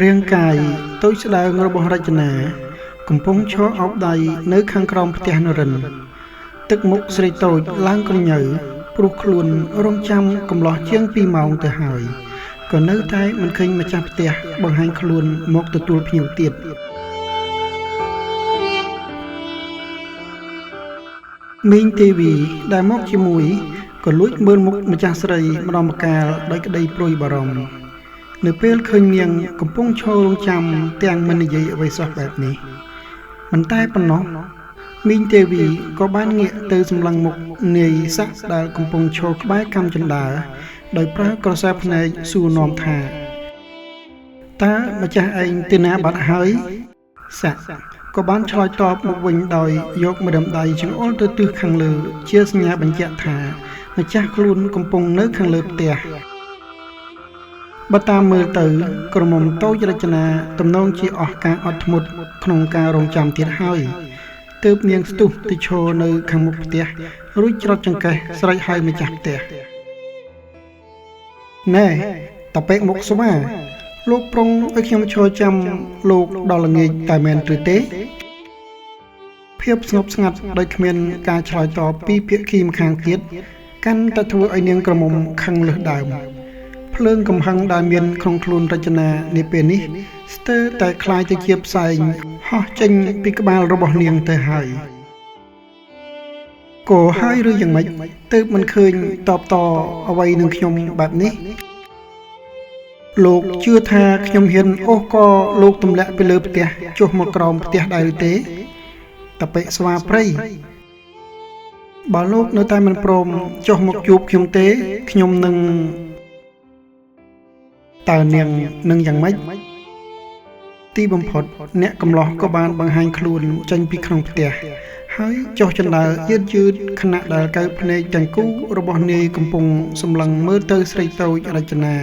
រាងកាយតូចស្ដើងរបស់រចនាកំពុងឈរឱបដៃនៅខាងក្រោមផ្ទះនរិន្ទទឹកមុខស្រីតូចឡើងក្រញ៉ូវព្រោះខ្លួនរង់ចាំកំឡោះជាង2ម៉ោងទៅហើយក៏នៅតែមិនឃើញម្ចាស់ផ្ទះបង្ហាញខ្លួនមកទទួលភ្ញៀវទៀតមីងទេវីដែលមកជាមួយក៏លួចមើលមុខម្ចាស់ស្រីម្ដងម្កាលដោយក្តីព្រួយបារម្ភនៅពេលឃើញនាងកំពុងឈររង់ចាំទាំងមិននិយាយអ្វីសោះបែបនេះមិនតែប៉ុណ្ណោះមីងទេវីក៏បានងាកទៅសម្លឹងមុខនាយស័ក្តិដែលកំពុងឈរក្បែរកាំជណ្ដើរដោយប្រើក្រសែភ្នែកសួរនាំថាតើម្ចាស់ឯងទៅណាបាត់ហើយស័ក្តិក៏បានឆ្លើយតបមកវិញដោយយកម្រាមដៃចង្អុលទៅទិសខាងលើជាសញ្ញាបញ្ជាក់ថាម្ចាស់ខ្លួនកំពុងនៅខាងលើផ្ទះបើតាមមើលទៅក្រមុំតូចរចនាទំនងជាអស់ការអត់ធ្មត់ក្នុងការរងចាំទៀតហើយទើបនាងស្ទុះទៅឈរនៅខាងមុខផ្ទះរួចច្រត់ចង្កេះស្រែកហៅម្ចាស់ផ្ទះណែតាពេកមុខស្វាលោកប្រុងឲ្យខ្ញុំឈរចាំលោកដល់ល្ងាចតែមែនឬទេភាពស្ងប់ស្ងាត់ដោយគ្មានការឆ្លើយតបពីភាគីម្ខាងទៀតកាន់តែធ្វើឲ្យនាងក្រមុំខឹងលើសដើមភ្លើងកំហឹងដែលមានក្នុងខ្លួនរចនានាពេលនេះស្ទើរតែคล้ายទៅជាផ្សែងហោះចេញពីក្បាលរបស់នាងទៅហើយក៏ហើយឬយ៉ាងម៉េចទើបមិនឃើញតបតអ្វីនឹងខ្ញុំបែបនេះលោកជឿថាខ្ញុំហ៊ានអូសកលោកទម្លាក់ពីលើផ្ទះចុះមកក្រោមផ្ទះដែរឬទេតបិស្វាព្រៃបើលោកនៅតែមិនព្រមចុះមកជួបខ្ញុំទេខ្ញុំនឹងតើនាងនឹងយ៉ាងម៉េចទីបំផុតអ្នកកំឡោះក៏បានបង្ហាញខ្លួនចេញពីក្នុងផ្ទះហើយចុះជណ្ដើរយឺតយឺតខណៈដែលកៅភ្នែកទាំងគូរបស់នាយកំពុងសម្លឹងមើលទៅស្រីតូចរចនា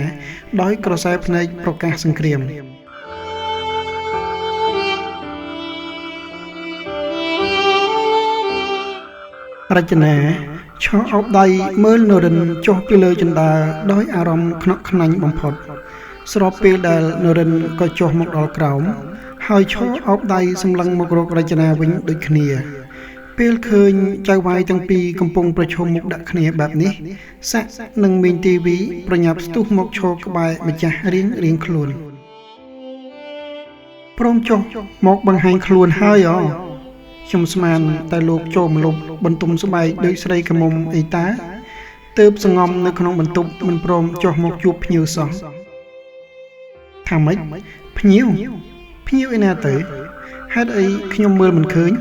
ដោយក្រសែភ្នែកប្រកាសសង្គ្រាមរចនាឈរឱបដៃមើលនរិន្ទចុះពីលើជណ្ដើរដោយអារម្មណ៍ខ្នក់ខ្នាញ់បំផុតស្របពេលដែលនរិន្ទក៏ចុះមកដល់ក្រោមហើយឈរឱបដៃសម្លឹងមករករចនាវិញដូចគ្នាពេលឃើញចៅហ្វាយទាំងពីរកំពុងប្រឈមមុខដាក់គ្នាបែបនេះស័ក្តិនិងមីងទេវីប្រញាប់ស្ទុះមកឈរក្បែរម្ចាស់រៀងរៀងខ្លួនព្រមចុះមកបង្ហាញខ្លួនហើយអខ្ញុំស្មានតែលោកចូលមលុបបន្ទុំស្បែកដូចស្រីក្រមុំអីតាទើបសងំនៅក្នុងបន្ទប់មិនព្រមចុះមកជួបភ្ញៀវសោះថាម៉េចភ្ញៀវភ្ញៀវឯណាទៅហេតុអីខ្ញុំមើលមិនឃើញ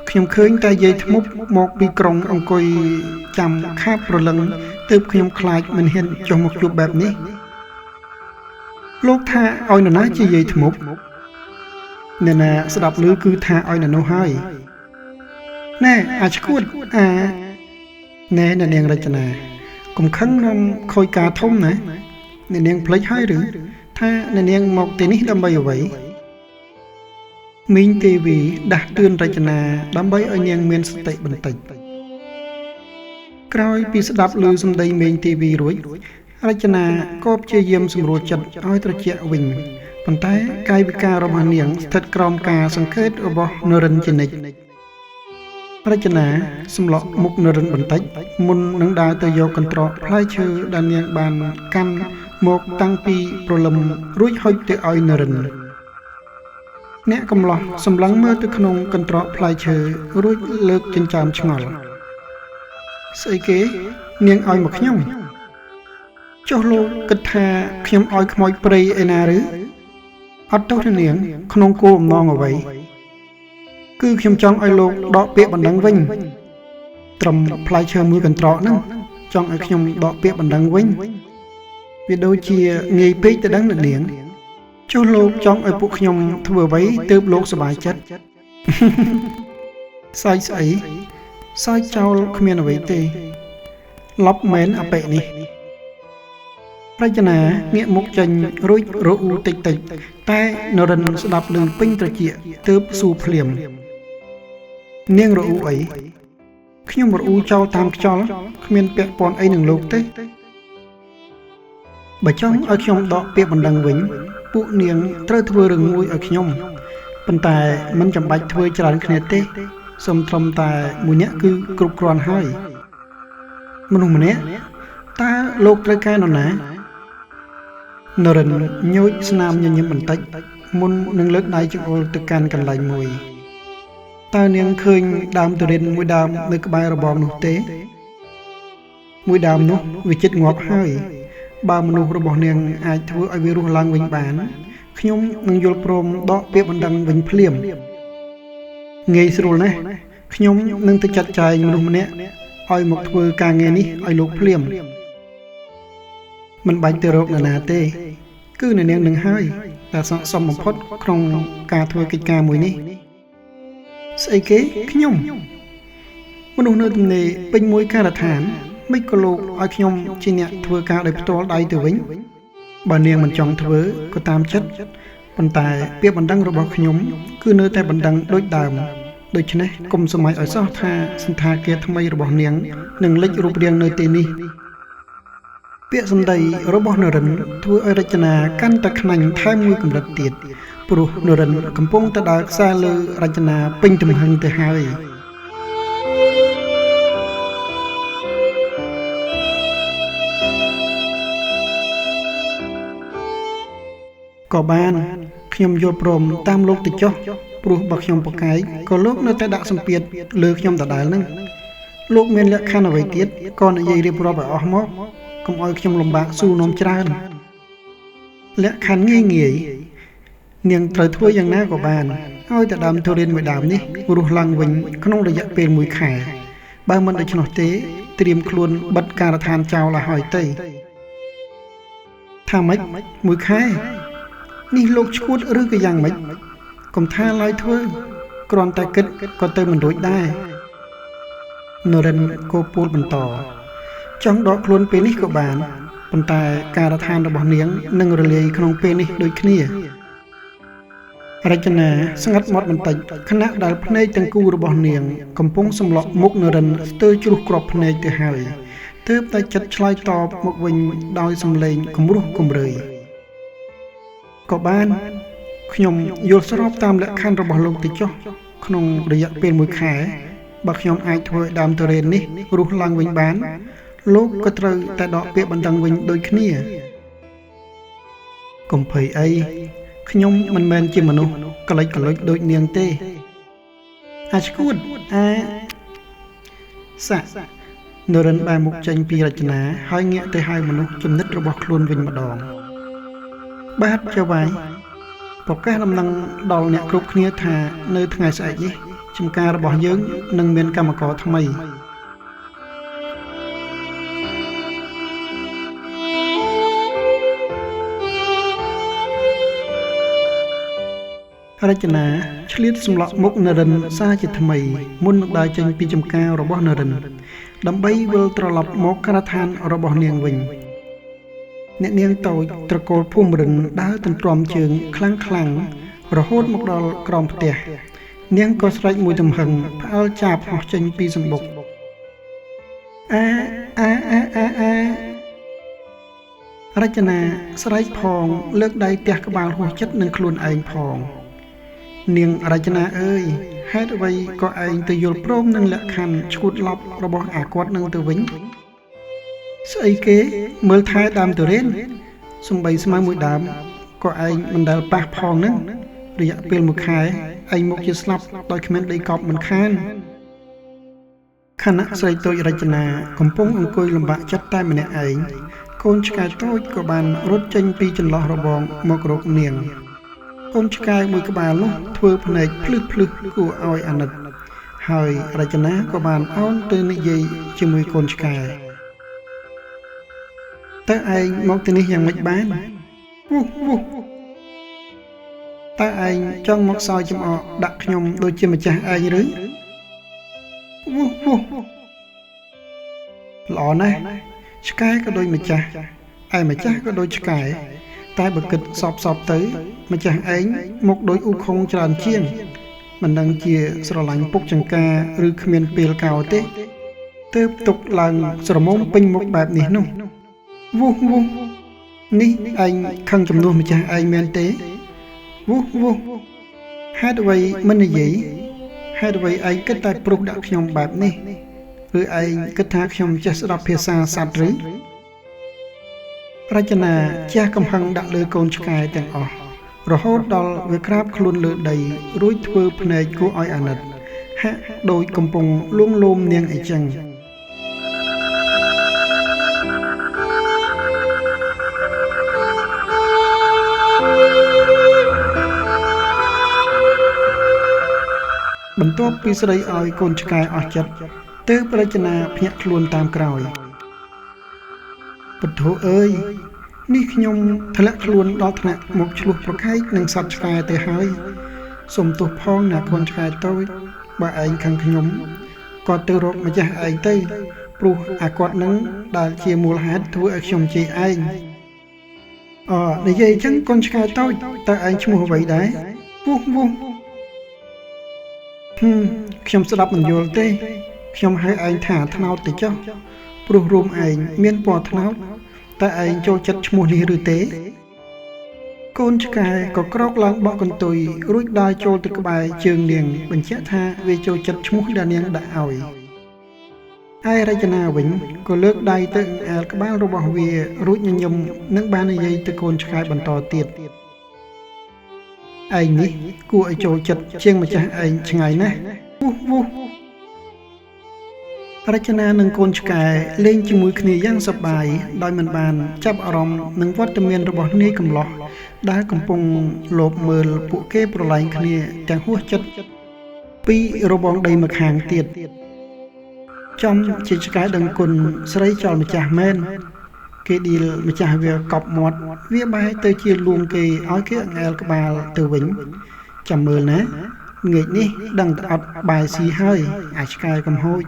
ខ្ញុំឃើញតែយាយធ្មប់មកពីក្រុងអង្គុយចាំខាបប្រលឹងទើបខ្ញុំខ្លាចមិនហ៊ានចុះមកជួបបែបនេះលោកថាឲ្យនរណាជាយាយធ្មប់អ្នកណាស្ដាប់ឮគឺថាឲ្យនរនោះហើយណែអាឈួតអាណែអ្នកនាងរចនាកុំខឹងនាំខូចការធំណាអ្នកនាងភ្លេចហើយឬថាអ្នកនាងមកទីនេះដើម្បីអ្វីមីងទេវីដាស់តឿនរចនាដើម្បីឲ្យនាងមានសតិបន្តិចក្រោយពីស្ដាប់ឮសម្ដីមីងទេវីរួចរចនាក៏ព្យាយាមសម្រួលចិត្តឲ្យត្រជាក់វិញប៉ុន្តែកាយវិការរបស់នាងស្ថិតក្រោមការសង្កេតរបស់នរិន្ទជានិច្ចរចនាសម្លក់មុខនរិន្ទបន្តិចមុននឹងដើរទៅយកកន្ត្រកផ្លែឈើដែលនាងបានកាន់មកតាំងពីព្រលឹមរួចហុចទៅឲ្យនរិន្ទអ្នកកំឡោះសម្លឹងមើលទៅក្នុងកន្ត្រកផ្លែឈើរួចលើកចិញ្ចើមឆ្ងល់ស្អីគេនាងឲ្យមកខ្ញុំចុះលោកគិតថាខ្ញុំឲ្យខ្មោចព្រៃឯណាឬអត់ទោសនាងក្នុងគោលបំណងអ្វីគឺខ្ញុំចង់ឲ្យលោកដកពាក្យបណ្ដឹងវិញត្រឹមផ្លែឈើមួយកន្ត្រកហ្នឹងចង់ឲ្យខ្ញុំដកពាក្យបណ្ដឹងវិញវាដូចជាងាយពេកទៅដឹងអ្នកនាងចុះលោកចង់ឲ្យពួកខ្ញុំធ្វើអ្វីទើបលោកសប្បាយចិត្តសើចស្អីសើចចោលគ្មានអ្វីទេឡប់មែនអបិនេះរចនាងាកមុខចេញរួចរអ៊ូតិចតិចតែនរិន្ទស្ដាប់ឮពេញត្រចៀកទើបសួរភ្លាមនាងរអ៊ូអីខ្ញុំរអ៊ូចោលតាមខ្យល់គ្មានពាក់ព័ន្ធអីនឹងលោកទេបើចង់ឲ្យខ្ញុំដកពាក្យបណ្ដឹងវិញ ព ពួកនាងត្រូវធ្វើរឿងមួយឲ្យខ្ញុំប៉ុន្តែមិនចាំបាច់ធ្វើច្រើនគ្នាទេសូមត្រឹមតែមួយនាក់គឺគ្រប់គ្រាន់ហើយមនុស្សម្នាក់តើលោកត្រូវការនរណានរិនញោចស្នាមញញឹមបន្តិចមុននឹងលើកដៃចង្អុលទៅកាន់កន្លែងមួយតើនាងឃើញដើមទុរេនមួយដើមនៅក្បែររបងនោះទេមួយដើមនោះវាជិតងាប់ហើយបើមនុស្សរបស់នាងអាចធ្វើឲ្យវារស់ឡើងវិញបានខ្ញុំនឹងយល់ព្រមដកពាក្យបណ្ដឹងវិញភ្លាមងាយស្រួលណាស់ខ្ញុំនឹងទៅចាត់ចែងមនុស្សម្នាក់ឲ្យមកធ្វើការងារនេះឲ្យលោកភ្លាមមិនបាច់ទៅរកនរណាទេគឺអ្នកនាងនឹងហើយដែលស័ក្តិសមបំផុតក្នុងការធ្វើកិច្ចការមួយនេះស្អីគេខ្ញុំមនុស្សនៅទំនេរពេញមួយការដ្ឋានមិនក៏លោកឲ្យខ្ញុំជាអ្នកធ្វើការដោយផ្ទាល់ដៃទៅវិញបើនាងមិនចង់ធ្វើក៏តាមចិត្តប៉ុន្តែពាក្យបណ្ដឹងរបស់ខ្ញុំគឺនៅតែបណ្ដឹងដូចដើមដូច្នេះកុំសម័យឲ្យសោះថាសន្តាគារថ្មីរបស់នាងនឹងលេចរូបរាងនៅទីនេះពាក្យសម្ដីរបស់នរិនធ្វើឲ្យរចនាកាន់តែខ្នាញ់ថែមមួយកម្រិតទៀតព្រោះនរិនកំពុងតែដើរខ្សែលើរចនាពេញទំហឹងទៅហើយក៏បានខ្ញុំយល់ព្រមតាមលោកទៅចុះព្រោះបើខ្ញុំប្រកែកក៏លោកនៅតែដាក់សម្ពាធលើខ្ញុំដដែលហ្នឹងលោកមានលក្ខខណ្ឌអ្វីទៀតក៏និយាយរៀបរាប់ឲ្យអស់មកកុំឲ្យខ្ញុំលំបាកស៊ូនាំច្រើនលក្ខខណ្ឌងាយងាយនាងត្រូវធ្វើយ៉ាងណាក៏បានឲ្យតែដើមទុរេនមួយដើមនេះរស់ឡើងវិញក្នុងរយៈពេលមួយខែបើមិនដូច្នោះទេត្រៀមខ្លួនបិទការដ្ឋានចោលឲ្យហើយទៅថាម៉េចមួយខែនេះលោកឈួតឬក៏យ៉ាងម៉េចកុំថាឡើយធ្វើគ្រាន់តែគិតក៏ទៅមិនរួចដែរនរិនគោពូលបន្តចង់ដកខ្លួនពេលនេះក៏បានប៉ុន្តែការដ្ឋានរបស់នាងនឹងរលាយក្នុងពេលនេះដូចគ្នារចនាស្ងាត់មាត់បន្តិចខណៈដែលភ្នែកទាំងគូរបស់នាងកំពុងសម្លក់មុខនរិនស្ទើរជ្រុះគ្រាប់ភ្នែកទៅហើយទើបតែចិត្តឆ្លើយតបមកវិញដោយសំឡេងគំរោះគំរើយក៏បានខ្ញុំយល់ស្របតាមលក្ខខណ្ឌរបស់លោកទៅចុះក្នុងរយៈពេលមួយខែបើខ្ញុំអាចធ្វើឲ្យដើមទុរេននេះរស់ឡើងវិញបានលោកក៏ត្រូវតែដកពាក្យបណ្ដឹងវិញដូចគ្នាកុំភ័យអីខ្ញុំមិនមែនជាមនុស្សកលិចកលុចដូចនាងទេអាឈួតអាសាក់នរិនបែរមុខចេញពីរចនាហើយងាកទៅហៅមនុស្សចំណិតរបស់ខ្លួនវិញម្ដងបាទចៅវាយប្រកាសដំណឹងដល់អ្នកគ្រប់គ្នាថានៅថ្ងៃស្អែកនេះចំការរបស់យើងនឹងមានកម្មករថ្មីរចនាឆ្លៀតសម្លក់មុខនរិនសាជាថ្មីមុននឹងដើរចេញពីចំការរបស់នរិនដើម្បីវិលត្រឡប់មកការដ្ឋានរបស់នាងវិញអ្នកនាងតូចត្រកូលភូមិរិនដើរទន្ទ្រាំជើងខ្លាំងខ្លាំងរហូតមកដល់ក្រោមផ្ទះនាងក៏ស្រែកមួយទំហឹងផ្អើលចាបហោះចេញពីសម្បុកអាអាអាអាអារចនាស្រែកផងលើកដៃទះក្បាលហួសចិត្តនឹងខ្លួនឯងផងនាងរចនាអើយហេតុអ្វីក៏ឯងទៅយល់ព្រមនឹងលក្ខខណ្ឌឈួតឡប់របស់អាគាត់នឹងទៅវិញស្អីគេមើលថែដើមទុរេនសំបីស្មៅមួយដើមក៏ឯងមិនដែលប៉ះផងហ្នឹងរយៈពេលមួយខែឯងមកជាស្លាប់ដោយគ្មានដីកប់មិនខានខណៈស្រីតូចរចនាកំពុងអង្គុយលំបាកចិត្តតែម្នាក់ឯងកូនឆ្កែតូចក៏បានរត់ចេញពីចន្លោះរបងមករកនាងកូនឆ្កែមួយក្បាលនោះធ្វើភ្នែកភ្លឹះភ្លឹះគួរឲ្យអាណិតហើយរចនាក៏បានអោនទៅនិយាយជាមួយកូនឆ្កែតើឯងមកទីនេះយ៉ាងម៉េចបានវុះវុះតើឯងចង់មកសោយចំអកដាក់ខ្ញុំដូចជាម្ចាស់ឯងឬវុះវុះល្អណាស់ឆ្កែក៏ដូចម្ចាស់ឯម្ចាស់ក៏ដូចឆ្កែតែបើគិតសពសពទៅម្ចាស់ឯងមកដូចអ៊ូខុងច្រើនជាងមិនដឹងជាស្រឡាញ់ពុកចង្ការឬគ្មានពេលកោទេទើបទុកឡើងស្រមុំពេញមុខបែបនេះនោះវុះវុះ នេះឯងខឹងជំនួសម្ចាស់ឯងមែនទេវុះវុះហេតុអ្វីមិននិយាយហេតុអ្វីឯងគិតតែព្រុសដាក់ខ្ញុំបែបនេះឬឯងគិតថាខ្ញុំចេះស្ដាប់ភាសាសត្វឬរចនាជះកំហឹងដាក់លើកូនឆ្កែទាំងអស់រហូតដល់វាក្រាបខ្លួនលើដីរួចធ្វើភ្នែកគួរឲ្យអាណិតហាក់ដូចកំពុងលួងលោមនាងអីចឹងបន្ទាប់ពីស្រីឲ្យកូនឆ្កែអស់ចិត្តទើបរចនាភ្ញាក់ខ្លួនតាមក្រោយពុទ្ធោអើយនេះខ្ញុំធ្លាក់ខ្លួនដល់ថ្នាក់មកឆ្លោះប្រកែកនឹងសត្វឆ្កែទៅហើយសូមទោសផងណាកូនឆ្កែតូចបើឯងខឹងខ្ញុំក៏ទៅរកម្ចាស់ឯងទៅព្រោះអាគាត់នឹងដែលជាមូលហេតុធ្វើឲ្យខ្ញុំជេរឯងអនិយាយអញ្ចឹងកូនឆ្កែតូចតើឯងឈ្មោះអ្វីដែរវុះវុះខ្ញុំស្ដាប់មិនយល់ទេខ្ញុំហៅឯងថាត្នោតទៅចុះព្រោះរួមឯងមានពណ៌ត្នោតតើឯងចូលចិត្តឈ្មោះនេះឬទេកូនឆ្កែក៏ក្រោកឡើងបក់កន្ទុយរួចដើរចូលទៅក្បែរជើងនាងបញ្ជាក់ថាវាចូលចិត្តឈ្មោះដែលនាងដាក់ឲ្យឯរចនាវិញក៏លើកដៃទៅអែលក្បាលរបស់វារួចញញឹមនិងបាននិយាយទៅកូនឆ្កែបន្តទៀតឯងនេះគួរឲ្យចូលចិត្តជាងម្ចាស់ឯងឆ្ងាយណាស់វុះវុះរចនានិងកូនឆ្កែលេងជាមួយគ្នាយ៉ាងសប្បាយដោយមិនបានចាប់អារម្មណ៍នឹងវត្តមានរបស់នាយកំឡោះដែលកំពុងលបមើលពួកគេប្រឡែងគ្នាទាំងហួសចិត្តពីរបងដីម្ខាងទៀតចំជាឆ្កែដឹងគុណស្រីចោលម្ចាស់មែនគេឌីលម្ចាស់វាកប់មាត់វាបែរទៅជាលួងគេឲ្យគេអង្អែលក្បាលទៅវិញចាំមើលណាងាកនេះដឹងតែអត់បាយស៊ីហើយអាឆ្កែកំហូច